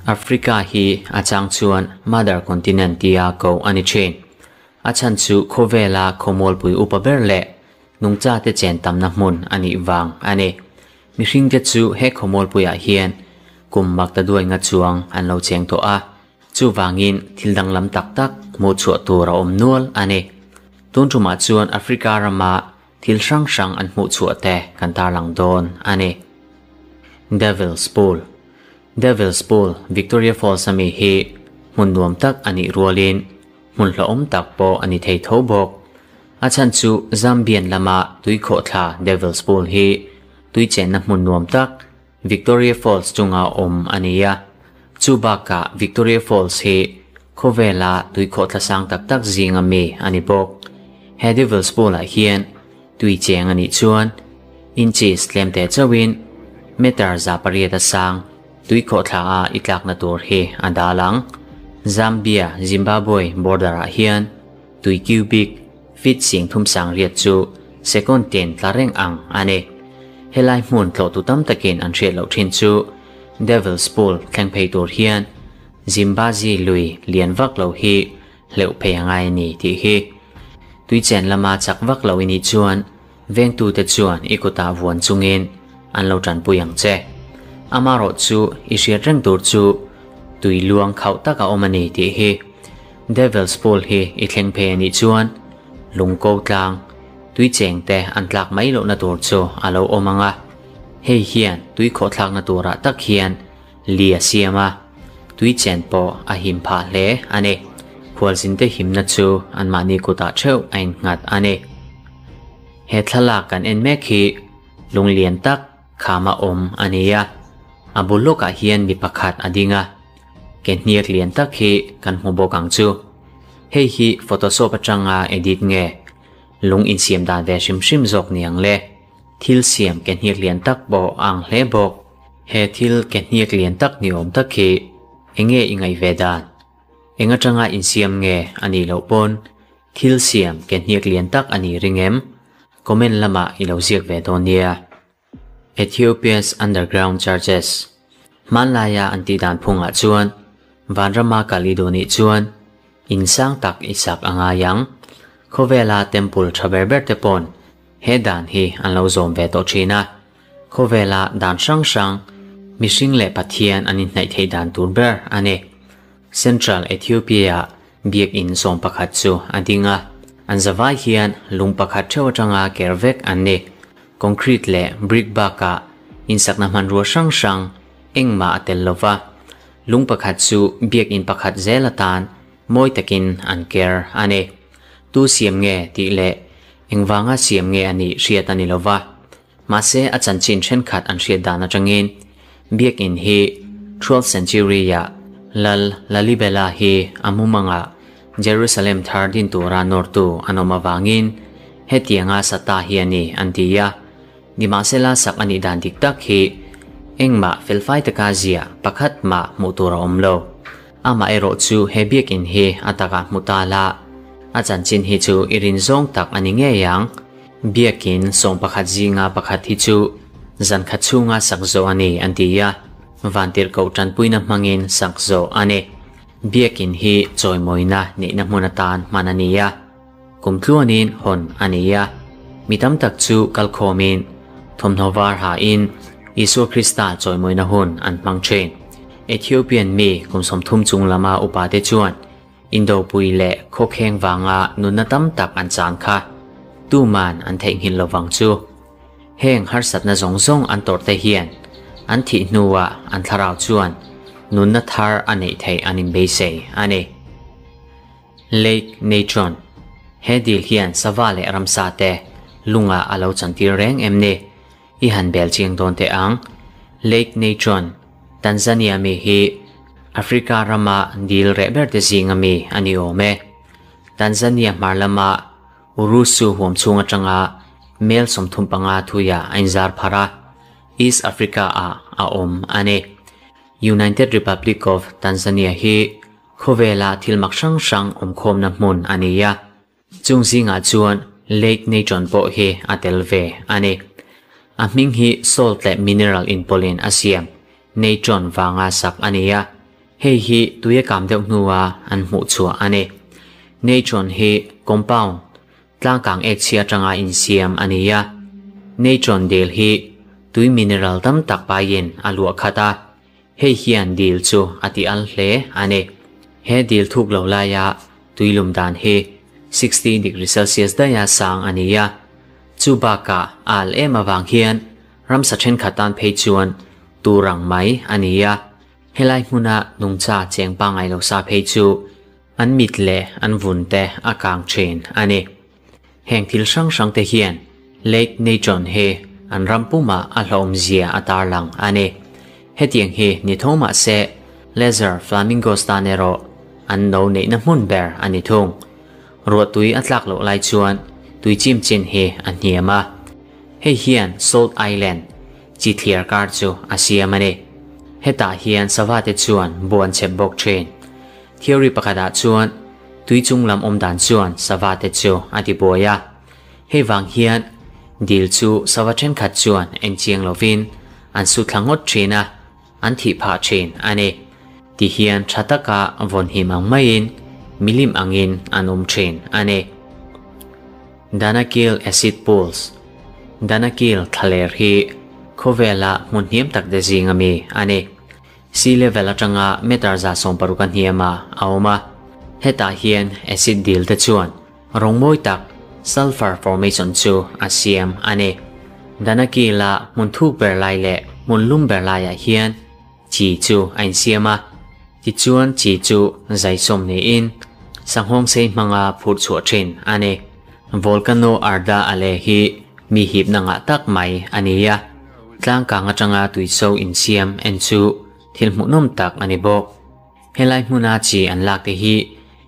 Africa hi a chang chuan Mother Continent tia ko a ni thin. A chhan chu khawvela khawmualpui upa ber leh nungchate chen tamna hmun a nih vang a ni. Mihringte chu he khawmualpuiah hian kum mak ta duai nga chuang an lo cheng tawh a, chuvangin thil danglam tak tak hmuh chhuah tur a awm nual a ni. Tun tumah chuan Africa rama thil hrang hrang an hmuh chhuah te kan tarlang dawn a ni. Devil's Pool Devil's Pool, Victoria Falls ami hi hmun nuam tak a nih rualin hmun hlauhawm tak pawh a ni thei tho bawk. A chhan chu Zambian lama tuikhawhthla Devil's Pool hi tui chenna hmun nuam tak Victoria Falls chunga awm a ni a. Chu bakah Victoria Falls hi khawvela tuikhawhthla sang tak tak zinga mi a ni bawk. He Devil's Pool-ah hian tui cheng a nih chuan inches tlem teh chauhin meter 800 a sang tuikhawhthla a i tlakna tur hi a dal ang. Zambia, Zimbabwe border-ah hian tui cubic feet 38 chu second ten tla reng ang a ni. Helai hmun tlawhtu tam takin an hriat loh thin chu Devil's Pool thleng phei tur hian Zimbazi lui lian vak lo hi hleuh phei a ngai a ni tih hi. Tuichen lama chak vak lo i nih chuan vengtute chuan i kutah vuan chungin an lo tanpui ang che. Amarawhchu i hriat reng tur chu tui luang khauh tak a awm a ni tih hi. Devil's Pool hi i thleng phei a nih chuan lungko tlang tui cheng te an tlak mai lohna tur chu a lo awm ang a, hei hian tui khawhthlakna turah tak hian li a siam a, tui chen pawh a him phah hle a ni. Khualzinte himna chu anmahni kutah theuh a innghat a ni. He thlalak kan en mek hi lunglian tak khama awm a ni a, a bul lawkah hian mi pakhat a ding a. Ke hniak lian tak hi kan hmu bawk ang chu. Hei hi Photoshop atanga edit nge lung insiam dan ve hrim hrim zawk ni ang le. Thil siam ke hniak lian tak pawh a ang hle bawk. He thil ke hniak lian tak ni awm tak hi enge i ngaih ve dan? Eng atanga insiam nge a nih loh pawn thil siam ke hniak lian tak a nih ring em? Comment lamah i lo ziak ve dawn nia. Ethiopia's Underground Churches Hmanlaia an tih dan phungah chuan vanrama kal i duh nih chuan in sang tak i sak a ngai ang. Khawvela temple tha ber ber te pawn he dan hi an lo zawm ve tawh thin a. Khawvela dan hrang hrang mihring leh Pathian an inhnaih theih dan tur ber a ni. Central Ethiopia-ah biakinn 11 chu a ding a, an zavai hian lung pakhat theuh atanga ker vek an ni. Concrete leh brick bakah insakna hmanrua hrang hrang engmah a tel lova, lung pakhat chu biakinn pakhat zel atan mawi takin an ker a ni. Tu siam nge tih leh engvanga siam nge a nih hriat a ni lova, mahse a chanchin thenkhat an hriat dan atangin biakinn hi 12th century-ah Lal Lalibela hi a mumangah Jerusalem thar din tura nawrtu an awm avangin hetianga sa ta hi a ni an ti a. Nimahsela sak a nih dan dik tak hi engmah felfai taka ziah pakhat mah hmuh tur a awm lo. Amaherawh chu he biakinn hi a takah hmu ta la, a chanchin hi chu i rin zawng tak a ni ngei ang. Biakinn 11 zinga pakhat hi chu zan khat chhunga sak zawh a ni an ti a, vantirhkoh tanpuina hmangin sak zawh a ni. Biakinn hi chawimawina neihna hmun atan hman a ni a, kum tluanin hawn a ni a. Mi tam tak chu kalkhawmin thawmhnaw var hain Isua Krista chawimawina hun an hmang thin. Ethiopian mi kum 30 chung lama upate chuan Indopui leh khawkheng vanga nunna tam tak an chang kha tuman an theihnghilh lovang chu. Heng harsatna zawng zawng an tawrhte hian an thih hnuah an thlarau chuan nunna thar a neih theih an inbeisei a ni. Lake Natron, He dil hian sava leh ramsa te lungah a lo chantir reng em ni? I han bel chiang dawn teh ang. Lake Natron, Tanzania mi hi Africa rama dil reh ber te zinga mi a ni awm e. Tanzania hmar lama Urusu huam chhung atanga mel 35 thuia a inzar phar a, East Africa ah a awm a ni. United Republic of Tanzania hi khawvela thil mak hrang hrang awmkhawmna hmun a ni a, chung zingah chuan Lake Natron pawh hi a tel ve a ni. A hming hi salt leh mineral inpawlhin a siam, natron vanga sak a ni a, hei hi tui a kam deuh hnua an hmuh chhuah a ni. Natron hi compound, tlangkang ek chhia atanga insiam a ni a. Natron dil hi tui mineral tam tak paiin a luah khat a, hei hian dil chu a ti al hle a ni. He dil thuk lo laia tui lum dan hi 60 degree Celsius daiha sang a ni a, chu bakah al em avang hian ramsa thenkhat tan phei chuan tur ang mai a ni a, helai hmuna nungcha cheng pangngai lo sa phei chu an mit leh an vun te a kang thin a ni. Heng thil hrang hrang te hian Lake Natron hi an ram pumah a hlauhawmzia a tarlang a ni. Hetiang hi ni tho mah se Lesser Flamingos tan erawh an no neihna hmun ber a ni thung. Ruahtui a tlak loh lai chuan tui chim chin hi a hniam a. Hei hian Salt Island chi thliar kar chu a siam a ni. Hetah hian sava te chuan bu an chep bawk thin. Theory pakhatah chuan tui chung lam awm dan chuan sava te chu a ti buai a. Hei vang hian dil chu sava thenkhat chuan en chiang lovin an su thla ngawt thin a, an thih phah thin a ni. Ti hian tha taka vawn him ang maiin milim angin an awm thin a ni. Danakil Acid Pools Danakil thlaler hi khawvela hmun hniam tak te zing ami a ni. Sea level atanga meter 160 a hniam a a awm a. Hetah hian acid dil te chuan rawng mawi tak sulfur formation chu a siam a ni. Danakil-a hmun thuk ber lai leh hmun lum ber laiah hian chi chu a insiam a, tichuan chi chu zaisawm niin sanghawng sei hmanga phurh chhuah thin a ni. Volcano Arda Ale hi mi hipna ngah tak mai a ni a, tlangkang atanga tuiso insiam en chu thil hmuhnawm tak a ni bawk. Helai hmuna chi an lak te hi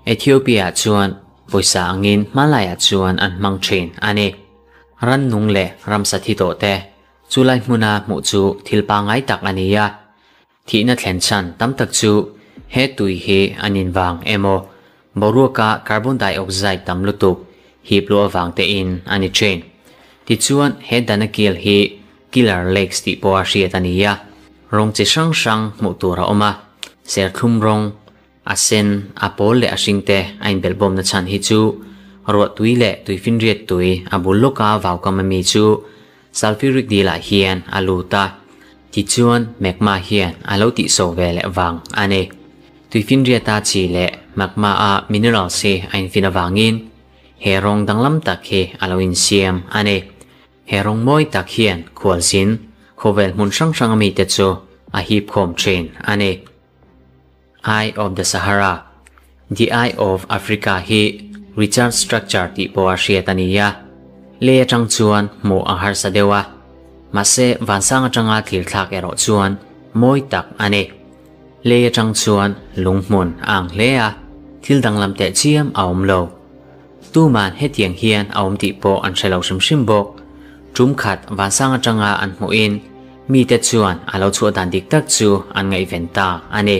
Ethiopia-ah chuan pawisa angin hmalaiah chuan an hmang thin a ni. Rannung leh ramsa thi tawh te Chulai hmuna hmuh chu thil pangngai tak a ni a, thihna thlen chhan tam tak chu he tui hi an invang emaw boruaka carbon dioxide tam lutuk hip luh avang tein a ni thin. Tichuan he Danakil hi Killer Lakes tih pawha hriat a ni a, rawng chi hrang hrang hmuh tur a awm a, serthlum rawng, A sen, a pawl leh a hring te a inbelhbawmna chhan hi chu ruahtui leh tuifinriat tui a bul lawka vaukam ami chu sulfuric dilah hian a lut a, tichuan magma hian a lo tihso ve leh vang a ni. Tuifinriata chi leh magma a minerals hi a infin avangin he rawng danglam tak hi a lo insiam a ni. He rawng mawi tak hian khualzin khawvel hmun hrang hrang amite chu a hipkhawm thin a ni. Eye of the Sahara, The Eye of Africa hi Richard Structure tih pawha hriat a ni a, lei atang chuan hmuh a harsa deuh a, mahse vansang atanga thlir thlak erawh chuan mawi tak a ni. Lei atang chuan lung hmun a ang hle a, thil danglam teh chiam a awm lo. Tuman hetiang hian a awm tih pawh an hre lo hrim hrim bawk. Tum khat vansang atanga an hmuhin mite chuan a lo chhuah dan dik tak chu an ngaihven ta a ni.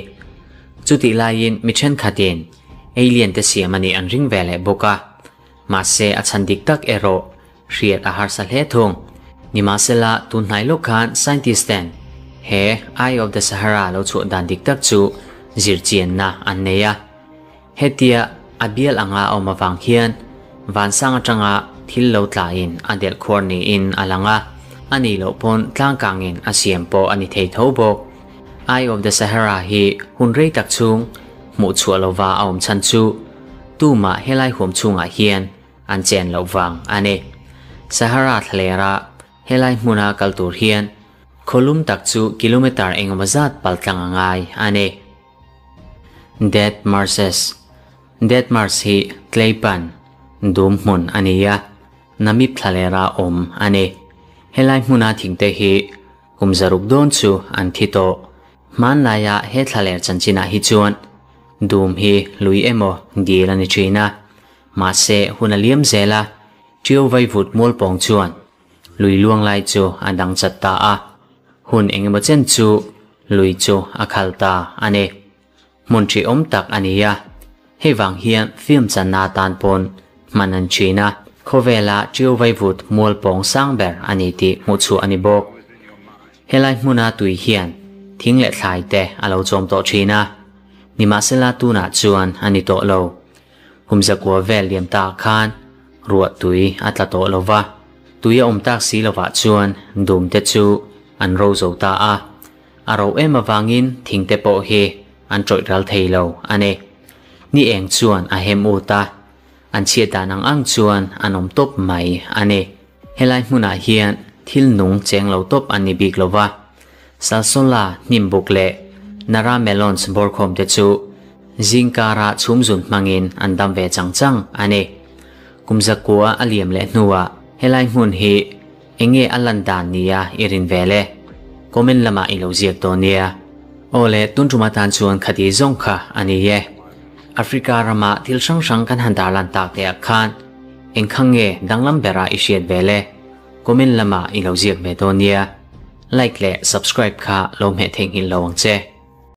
Chutih laiin mi thenkhatin alien te siam a nih an ring ve leh bawk a. Mahse a chhan dik tak erawh hriat a harsa hle thung. Nimahsela tun hnai lawk khan scientist ten he Eye of the Sahara lo chhuah dan dik tak chu zirchianna an nei a. Hetia a bial anga a awm avang hian vansang atanga thil lo tlain a delh khuar niin a lang a, a nih loh pawn tlangkangin a siam pawh a ni thei tho bawk. Eye of the Sahara hi hun rei tak chhung hmuh chhuah lova a awm chhan chu tumah helai huam chhungah hian an chen loh vang a ni. Sahara thlalera helai hmuna kal tur hian khawlum tak chu kilometre engemaw zat paltlang a ngai a ni. Dead Marshes Dead Marsh hi Tleipan dum hmun a ni a, Namib thlalera awm a ni. Helai hmuna thingte hi kum zaruk dawn chu an thi tawh. Hmanlaia he thlaler chanchinah hi chuan dum hi lui emaw dil a ni thin a, mahse hun a liam zel a, Ṭiau vaivut mualpawng chuan lui luang lai chu a dang chat ta a, hun engemaw chen chu lui chu a khal ta a ni. Hmun ṭihawm tak a ni a, hei vang hian film channa atan pawn hman an ṭhin a. Khawvela ṭiau vaivut mual pawng sang ber a ni tih hmuh chhuah a ni bawk. Helai hmuna tui hian thing leh thlai te a lo chawm tawh ṭhin a, nimahsela tunah chuan a ni tawh lo. Kum zakua vel liam ta khan ruah tui a tla tawh lo va, tui a awm tak si lovah chuan dum te chu an ro zo ta a. A ro em avangin thing te pawh hi an ṭawih ral thei lo a ni. Ni eng chuan a hem ut a, an chhiat dan ang ang chuan an awm tawp mai a ni. Helai hmunah hian thil nung cheng lo tawp an ni bik lo va, Salsola hnimbuk leh Nara melons bawrkhawm te chu zingkara chhum zun hmangin an dam ve chang chang a ni. Kum zakua a liam leh hnuah helai hmun hi eng nge a lan dan nia i rin ve le? Comment lamah i lo ziak dawn nia. Aw le, tun tum atan chuan khati zawng kha a ni e. Africa rama thil hrang hrang kan han tarlan tak te ah khan engkhang nge danglam bera i hriat ve le? Comment lamah i lo ziak ve dawn nia. Like leh subscribe kha lo hmeh theihnghilh lo ang che.